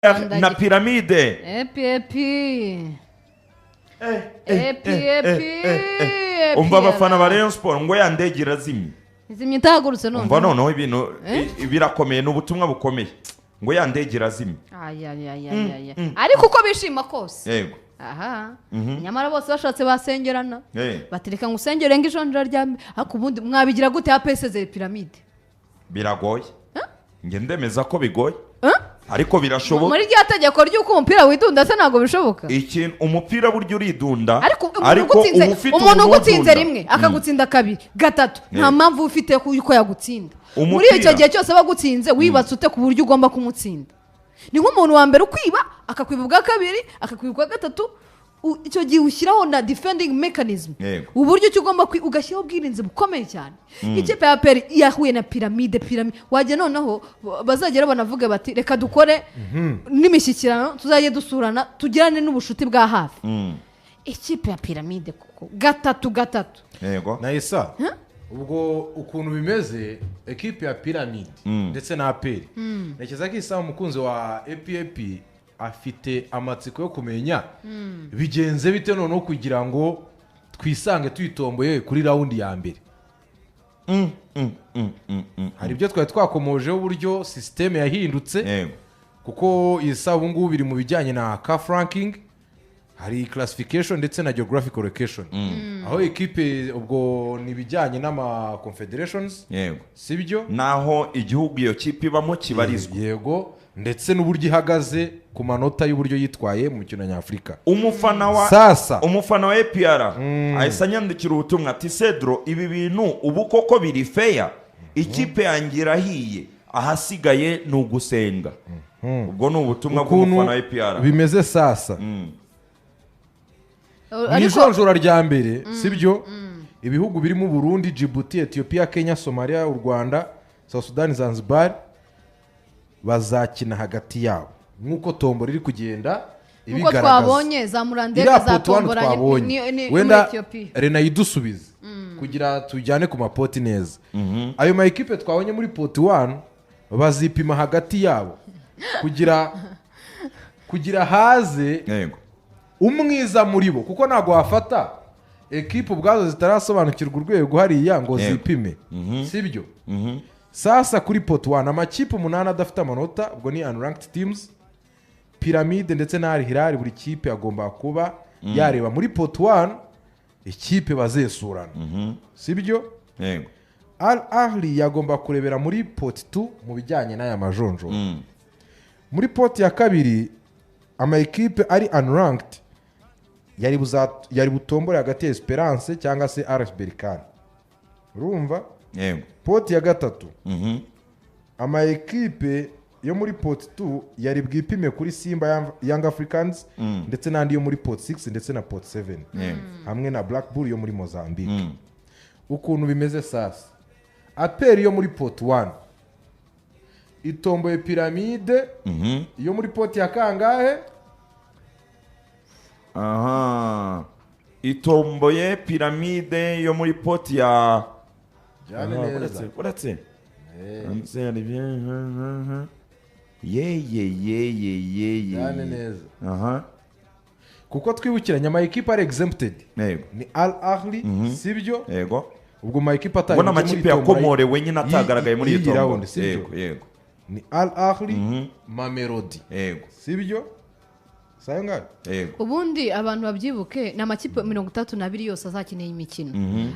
Na Pyramide. Epi epi epi epi. Umva abafana ba Rayon Sport ngo ya ndege irazimye. Izimye itahagurutse none. Umva noneho ibintu birakomeye, ni ubutumwa bukomeye ngo ya ndege irazimye. Ay, ay, ay, ay, ay. Ariko uko bishima kose, aha nyamara bose bashatse basengerana. Batereka ngo usengere ngo ijonjora rya mbere, ariko ubundi mwabigira gute APR isezeye Pyramide? Biragoye, njye ndemeza ko bigoye, ariko birashoboka. Muri rya tegeko ry'uko umupira widunda se ntabwo bishoboka? Ikintu umupira burya uridunda. Ariko umuntu Ariko ugutsinze, uba ufite umuntu ugutsinze uwudunda. rimwe, akagutsinda kabiri, gatatu, nta mpamvu ufite yuko yagutsinda muri Umupira. icyo gihe cyose bagutsinze. Wibatse ute ku buryo ugomba kumutsinda? Ni nk'umuntu wa mbere ukwiba, akakwiba ubwa kabiri, akakwiba ubwa gatatu. Icyo gihe ushyiraho na defending mechanism, uburyo icyo ugomba ugashyiraho ubwirinzi bukomeye cyane. Ikipe ya APR yahuye na Pyramide, Pyramide wajya noneho bazagera banavuga bati: "Reka dukore n'imishyikirano, tuzajye dusurana, tugirane n'ubushuti bwa hafi." Ikipe ya Pyramide kuko gatatu gatatu. Na isa ubwo ukuntu bimeze, ekipe ya Pyramide ndetse na APR, ntekereza ko isaha umukunzi wa APAP afite amatsiko yo kumenya bigenze bite noneho kugira ngo twisange tuyitomboye kuri round ya mbere. Hari ibyo twari twakomojeho, uburyo système yahindutse, kuko iyi saha ubu ngubu biri mu bijyanye na CAF ranking, hari classification ndetse na geographical location, aho ekipe ubwo ni ibijyanye n'ama confederations, sibyo? Naho igihugu iyo kipe ibamo kibarizwa. Yego, ndetse n'uburyo ihagaze ku manota y'uburyo yitwaye mu mikino nyafurika. Umufana wa Sasa umufana wa APR ahise anyandikira ubutumwa ati: "Cedro, ibi bintu ubu koko biri fair? Ikipe yanjye irahiye, ahasigaye ni ugusenga." Ubwo ni ubutumwa Ukuntu bw'umufana wa APR. bimeze sasa, mu Ariko ijonjora rya mbere, sibyo, ibihugu birimo Burundi, Djibouti, Ethiopia, Kenya, Somalia, u Rwanda, South Sudan, Zanzibar bazakina hagati yabo nk'uko tombora iri kugenda Nkuko ibigaragaza. twabonye za Murandege Iriya za pot one tomboranye twabonye, ni muri wenda Ethiopia. rena yidusubize kugira tujyane ku ma pot neza. Ayo ma ekipe twabonye muri pot one bazipima hagati yabo kugira haze umwiza muri bo, kuko ntabwo wafata ekipe ubwazo zitarasobanukirwa urwego hariya ngo zipime, sibyo? Sasa kuri pot one, amakipe umunani adafite amanota, ubwo ni unranked teams, Pyramide ndetse na Al Hilal, buri kipe agomba kuba yareba muri pot one ikipe bazesurana, sibyo? Yego. Al Ahly yagomba kurebera muri pot 2 mu bijyanye n'aya majonjora. Muri pot ya kabiri, ama ekipe ari unranked yari butombore hagati ya Esperance cyangwa se RS Berkane, urumva? Yego. Pot ya gatatu, ama ekipe yo muri pot 2 yari bwipime kuri Simba, Young Africans ndetse n'andi yo muri pot 6 ndetse na pot 7, hamwe na Black Bull yo muri Mozambique. Ukuntu bimeze sasa, APR yo muri pot 1 itomboye Pyramide yo muri pot ya kangahe? Aha itomboye Pyramide yo muri pot ya Jyane Aha, neza. Uretse ye ye ye ye ye ye. Jyane neza. Kuko twibukiranye, ama ekipe ari exempted ni Al Ahly, sibyo? Yego. Ubwo ma ekipe atari Ubona amakipe yakomorewe nyine atagaragaye muri iyi iyi tombo. round, sibyo? Yego. Ni Al Ahly, Mamelodi, sibyo? Sayo ngayo. Yego. Ubundi abantu babyibuke, ni amakipe 32 yose azakeneye imikino,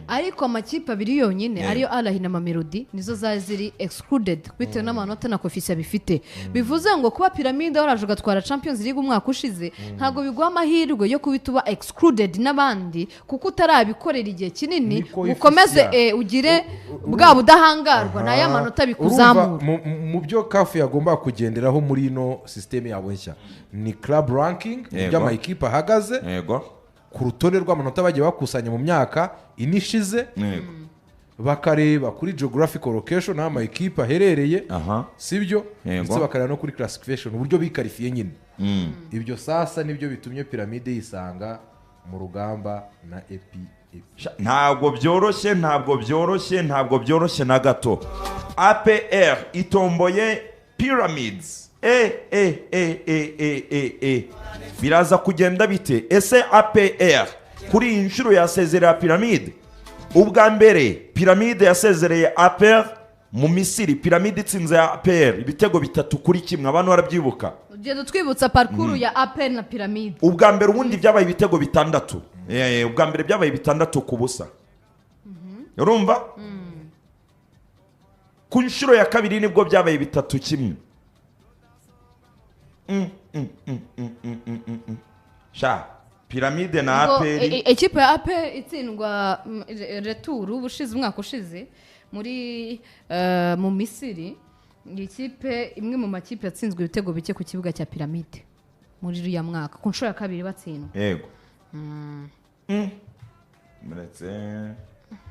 ariko amakipe abiri yonyine, ariyo Al Ahly na Mamelodi, nizo zari ziri excluded bitewe n'amanota na coefficient bifite. Bivuze ngo kuba Pyramide waraje ugatwara Champions League umwaka ushize ntabwo biguha amahirwe yo kuba uba excluded n'abandi, kuko utarabikorera igihe kinini. Ni coefficient. Ukomeze ugire bwa budahangarwa n'aya manota bikuzamura. Urumva, mu byo CAF yagomba kugenderaho muri ino système yabo nshya ni club ranking, uburyo ama ekipe ahagaze ku rutonde rw'amanota bagiye bakusanya mu myaka 4 ishize, bakareba kuri geographical location aho ama ekipe aherereye, sibyo? Yego. Ndetse bakareba no kuri classification, uburyo bikarifiye nyine. Ibyo sasa nibyo bitumye Pyramide yisanga mu rugamba na epi epi. Ntabwo byoroshye, ntabwo byoroshye, ntabwo byoroshye na gato. APR itomboye Pyramids. E e e e e e e biraza kugenda bite? Ese APR kuri iyi nshuro yasezerera Pyramide? Ubwa mbere Pyramide yasezereye APR mu Misiri, Pyramide itsinze APR ibitego 3-1, abantu barabyibuka. Ugenda utwibutsa parcours ya APR na Pyramide. Ubwa mbere ubundi byabaye ibitego 6, ubwa mbere byabaye 6-0, urumva? Ku nshuro ya kabiri nibwo byabaye 3-1. Sha Pyramide na APR, ekipe ya APR itsindwa retour ubushize, umwaka ushize muri mu Misiri, ikipe imwe mu makipe yatsinzwe ibitego bike ku kibuga cya Pyramide muri uriya mwaka, ku nshuro ya kabiri batsindwa. Yego. Muretse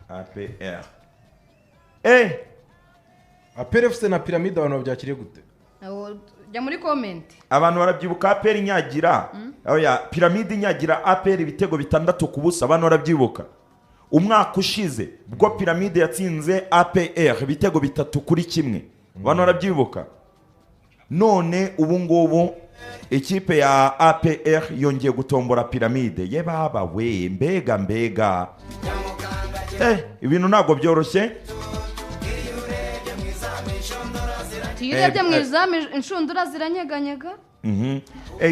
APR. APR FC na Pyramide abantu babyakiriye gute? Jya muri comment. Abantu barabyibuka APR inyagira. Oya, Pyramide inyagira APR ibitego 6-0, abantu barabyibuka. Umwaka ushize bwo Pyramide yatsinze APR ibitego 3-1, abantu barabyibuka. None ubu ngubu ikipe ya APR yongeye gutombora Pyramide. Ye baba we, mbega mbega. Ibintu ntabwo byoroshye. Urebye mu izamu inshundura ziranyeganyega.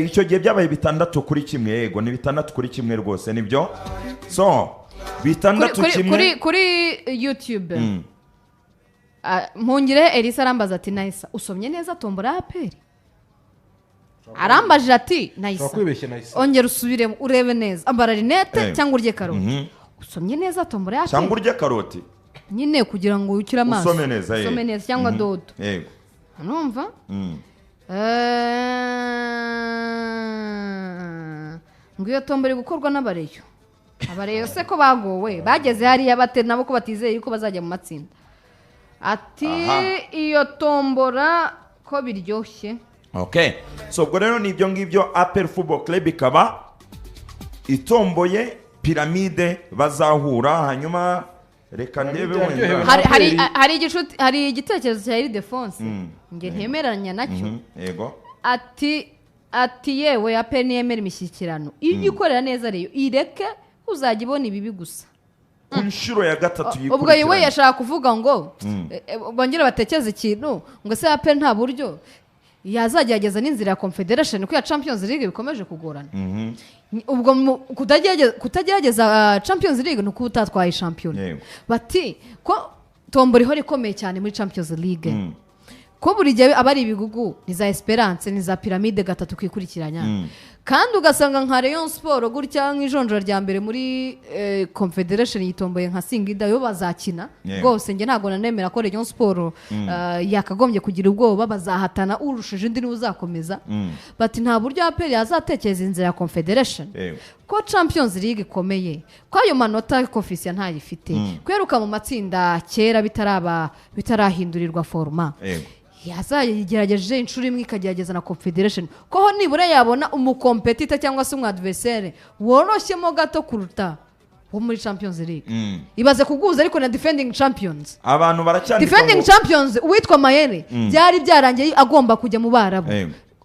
Icyo gihe byabaye 6-1, yego ni 6-1 rwose nibyo. So 6-1 kuri YouTube. Mpungire Elisa arambaza ati Nayisa usomye neza tombora APR? Arambajije ati Nayisa ongera usubiremo urebe neza, ambara rinete cyangwa urye karoti. Usomye neza tombora APR cyangwa urye karoti nyine kugira ngo ukire amaso, usome neza, usome neza cyangwa dodo. Yego. Numva ngo iyo tombora gukorwa n'abareyo. Abareyo se ko bagowe bageze hariya bate nabo ko batizeye yuko bazajya mu matsinda. Ati iyo tombora ko biryoshye. Okay, so ubwo rero ni ibyo ngibyo. APR Football Club ikaba itomboye Pyramide bazahura. Hanyuma reka ndebe wenda hari igicuti, hari igitekerezo cya Ildefonse nge ntemeranya nacyo. Yego. Ati yewe APR niyemera imishyikirano, iyo ikorera neza rero ireke uzajya ibona ibibi gusa. Ku nshuro ya gatatu yikurikiranye. Ubwo yewe yashaka kuvuga ngo bongere batekereze ikintu ngo se APR nta buryo yazagerageza n'inzira ya Confederation ko ya Champions League bikomeje kugorana. Ubwo kutagerageza Champions League nuko utatwaye shampiyona. Bati ko tombora ihora ikomeye cyane muri Champions League, ko buri gihe abari ibigugu ni za Esperance ni za Pyramide gatatu kwikurikiranya, kandi ugasanga nka Rayon Sport gutya nk'ijonjora rya mbere muri Confederation yitomboye nka Singida yo bazakina rwose. Nge ntago nanemera ko Rayon Sport yakagombye kugira ubwoba, bazahatana urushije undi niwe uzakomeza. Bati nta buryo APR yazatekereza inzira ya Confederation ko Champions League ikomeye, ko ayo manota coefficient ntayifite, kweruka mu matsinda kera bitaraba bitarahindurirwa forma, yazayigerageje inshuro imwe ikagerageza na Confederation, ko nibura yabona umukompetita cyangwa se umwadversaire woroshyemo gato kuruta wo muri Champions League. Ibaze kuguza ariko na defending champions. Abantu baracyandika defending champions uwitwa Mayere byari byarangiye agomba kujya mu Barabu.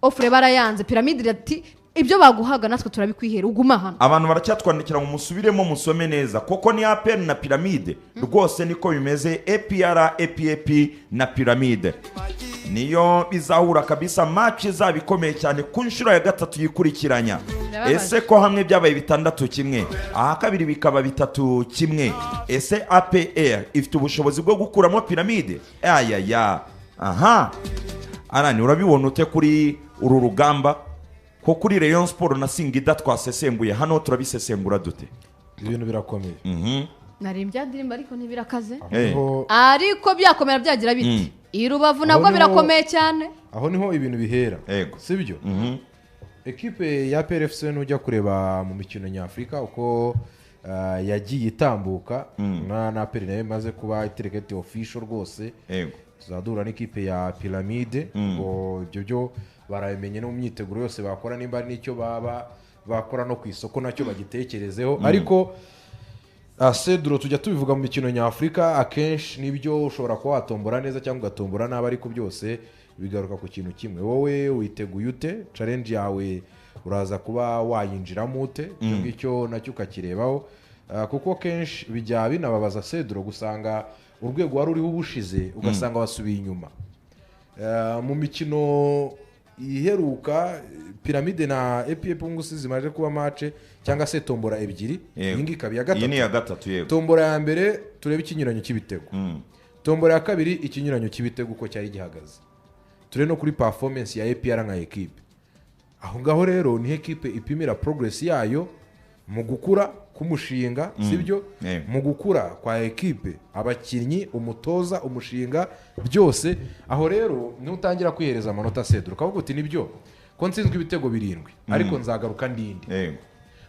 Offre barayanze, Pyramide ati ibyo baguhaga natwe turabikwihera uguma hano. Abantu baracyatwandikira ngo musubiremo musome neza koko ni APR na Pyramide rwose niko bimeze. APR, APAP na Pyramide niyo bizahura kabisa. Match izaba ikomeye cyane ku nshuro ya gatatu yikurikiranya. Ese ko hamwe byabaye 6-1, aha kabiri bikaba 3-1, ese APR ifite ubushobozi bwo gukuramo Pyramide? Ayaya, aha arani urabibona ute kuri uru rugamba ko kuri Rayon Sport na Singida twasesenguye hano turabisesengura dute? Ibintu birakomeye. Nari mbyandirimba ariko ntibirakaze. Ariko byakomera byagira biti. I Rubavu nabwo birakomeye cyane. Aho niho ibintu bihera. Sibyo? Ekipe ya APR FC nujya kureba mu mikino nyafurika uko yagiye itambuka na APR nayo imaze kuba iterekete official rwose. Tuzadura n'ikipe ya Pyramide ngo ibyo byo barabimenye no mu myiteguro yose bakora, nimba ari nicyo baba bakora no ku isoko nacyo bagitekerezeho. Ariko Cedro tujya tubivuga mu mikino nyafurika akenshi nibyo ushobora kuba watombora neza cyangwa ugatombora nabi, ariko byose bigaruka ku kintu kimwe. Wowe witeguye ute? Challenge yawe uraza kuba wayinjiramo ute? Icyo ngicyo nacyo ukakirebaho. Kuko kenshi bijya binababaza Cedro, gusanga urwego wari uriho ubushize ugasanga wasubiye inyuma. Mu mikino iheruka, Piramide na APR Pungusi zimaze kuba match cyangwa se tombora ebyiri, iyi ngiyi ikaba iya Iyi ni gatatu. iya gatatu, yego. Tombora ya mbere, turebe ikinyuranyo cy'ibitego. Tombora ya kabiri, ikinyuranyo cy'ibitego uko cyari gihagaze. Turebe no kuri performance ya APR nka ekipe. Aho ngaho rero niho ekipe ipimira progress yayo mu gukura k'umushinga, sibyo? Yego. Mu gukura kwa ekipe, abakinnyi, umutoza, umushinga, byose. Aho rero niho utangira kwihereza amanota, Cedro, ukavuga uti: "Nibyo ko nsinzwe ibitego 7, ariko nzagaruka ndinde."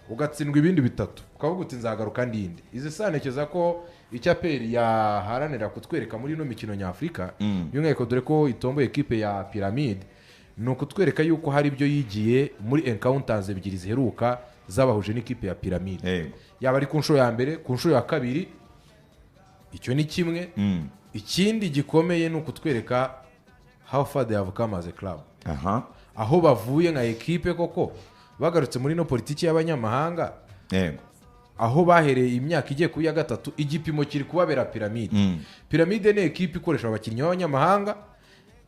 Ugatsindwa ibindi 3, ukavuga uti: "Nzagaruka ndinde." Izi sanekeza ko icyo APR yaharanira kutwereka muri ino mikino nyafurika, by'umwihariko dore ko itomboye ekipe ya Piramide, ni ukutwereka yuko hari ibyo yigiye muri encounters ebyiri ziheruka zabahuje n'ikipe ya Piramide, yaba ari ku nshuro ya mbere, ku nshuro ya kabiri. Icyo ni kimwe. Ikindi gikomeye ni ukutwereka how far they have come as a club, aho bavuye nka ekipe koko bagarutse muri ino politiki y'abanyamahanga, aho bahereye imyaka igiye kuba iya gatatu. Igipimo kiri kubabera Piramide. Piramide ni ekipe ikoresha abakinnyi b'abanyamahanga.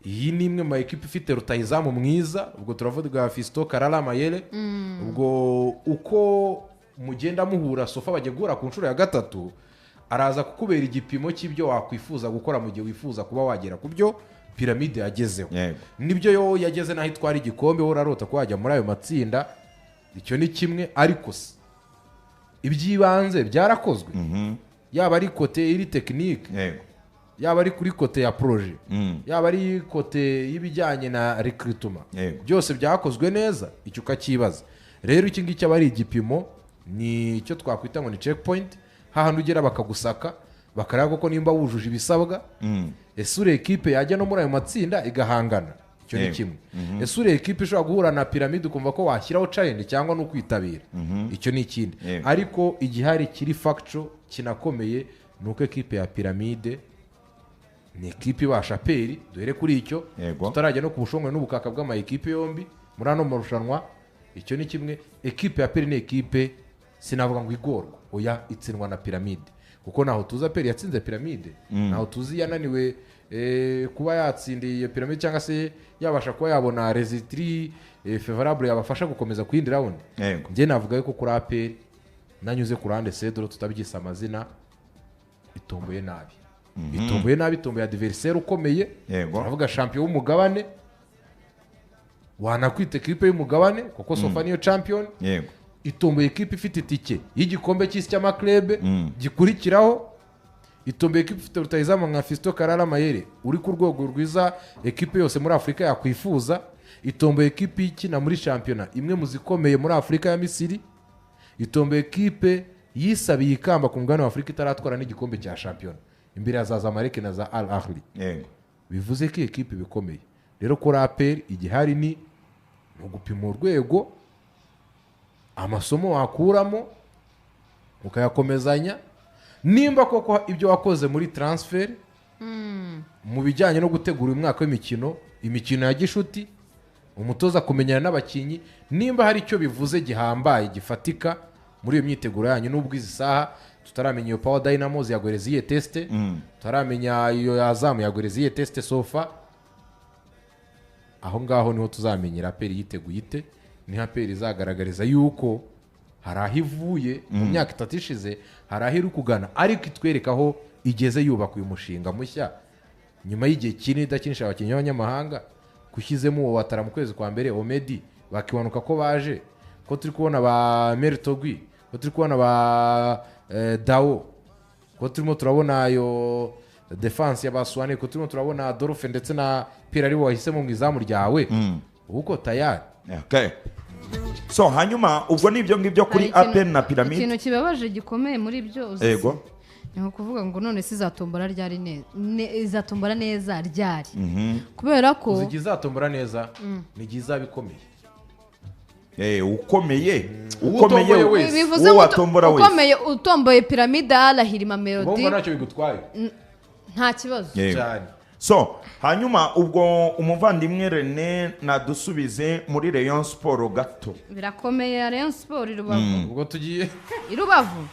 Iyi ni imwe mu ma ekipe ifite rutahizamu mwiza, ubwo turavuga Fiston Kalala Mayele. Ubwo uko mugenda muhura, so far bagiye guhura ku nshuro ya gatatu, araza kukubera igipimo cy'ibyo wakwifuza gukora mu gihe wifuza kuba wagera ku byo Piramide yagezeho. Nibyo, yo yageze n'aho itwara igikombe, wowe urarota ko wajya muri ayo matsinda. Icyo ni kimwe, ariko se iby'ibanze byarakozwe? Yaba ari côté iri technique, yaba ari kuri côté ya projet, yaba ari côté y'ibijyanye na recrutement, byose byakozwe neza? Icyo ukakibaza. Rero iki ngiki aba ari igipimo, ni icyo twakwita ngo ni checkpoint, hahandi ugera bakagusaka, bakareba koko nimba wujuje ibisabwa. Ese uri ekipe yajya no muri ayo matsinda igahangana? Icyo ni kimwe. Ese uri ekipe ishobora guhura na Piramide ukumva ko washyiraho challenge, cyangwa ni ukwitabira? Icyo ni ikindi. Ariko igihari kiri factual kinakomeye ni uko ekipe ya Piramide ni ekipe ibasha APR. Duhere kuri icyo, tutarajya no ku bushongore n'ubukaka bw'ama ekipe yombi muri ano marushanwa. Icyo ni kimwe. Ekipe ya APR ni ekipe, sinavuga ngo igorwa, oya, itsindwa na Piramide, kuko ntaho tuzi APR yatsinze Piramide, ntaho tuzi yananiwe kuba yatsindiye iyo Piramide, cyangwa se yabasha kuba yabona résultat favorable yabafasha gukomeza ku yindi round. Njye navuga yuko kuri APR, nanyuze ku ruhande, Cedro, tutabyise amazina, itomboye nabi, itomboye nabi, itomboye adversaire ukomeye. Turavuga champion w'umugabane, wanakwita ekipe y'umugabane, kuko so far niyo champion. Itomboye ekipe ifite itike y'igikombe cy'isi cy'ama clubs gikurikiraho. Itomboye ekipe ifite rutahizamu nka Fiston Kalala Mayele uri ku rwego rwiza ekipe yose muri Afurika yakwifuza. Itomboye ekipe ikina muri shampiyona imwe mu zikomeye muri Afurika ya Misiri. Itomboye ekipe yisabiye ikamba ku mugabane wa Afurika itaratwara n'igikombe cya shampiyona, imbere ya za Zamalek na za Al Ahly. Bivuze ko iyi ekipe bikomeye. Rero kuri APR igihari ni ugupima urwego, amasomo wakuramo ukayakomezanya, nimba koko ibyo wakoze muri transfer, mu bijyanye no gutegura uyu mwaka w'imikino, imikino ya gishuti, umutoza kumenyana n'abakinnyi, nimba hari icyo bivuze gihambaye gifatika muri iyo myiteguro yanyu. Nubwo izi saha tutaramenya iyo Power Dynamos yaguhereza iyihe test, tutaramenya iyo Azam yaguhereza iyihe test, so far aho ngaho niho tuzamenyera APR yiteguye ite, niho APR izagaragariza yuko hari aho ivuye mu myaka 3 ishize, hari aho iri kugana, ariko itwereka aho igeze yubaka uyu mushinga mushya nyuma y'igihe kinini idakinisha abakinnyi b'abanyamahanga. Gushyizemo uwo Watara mu kwezi kwa mbere, Omedi bakibanuka ko baje, ko turi kubona ba Meritogwi, ko turi kubona ba Dawo, ko turimo turabona ayo defense ya Basuwane, ko turimo turabona Adolphe ndetse na Pierre aribo wahisemo mu izamu ryawe, uko tayari. Okay. So hanyuma ubwo ni ibyo ngibyo kuri Hari ikintu- APR na Piramide. Ikintu kibabaje gikomeye muri byo uzi, ni ukuvuga ngo none se izatombora ryari neza, izatombora neza ryari? Kubera ko Uzi igihe izatombora neza? Ni igihe izaba ikomeye. Ukomeye Uwo ukomeye utomboye wese. Bivuze uwo ngo watombora wese. Ukomeye, utomboye Piramide, Al Ahly, Mamelodi, Wumva ntacyo bigutwaye. Nta kibazo. Yego. Cyane. So hanyuma ubwo umuvandimwe Rene nadusubize muri Rayon Sport gato. Birakomeye, Rayon Sport i Rubavu. Ubwo tugiye I Rubavu.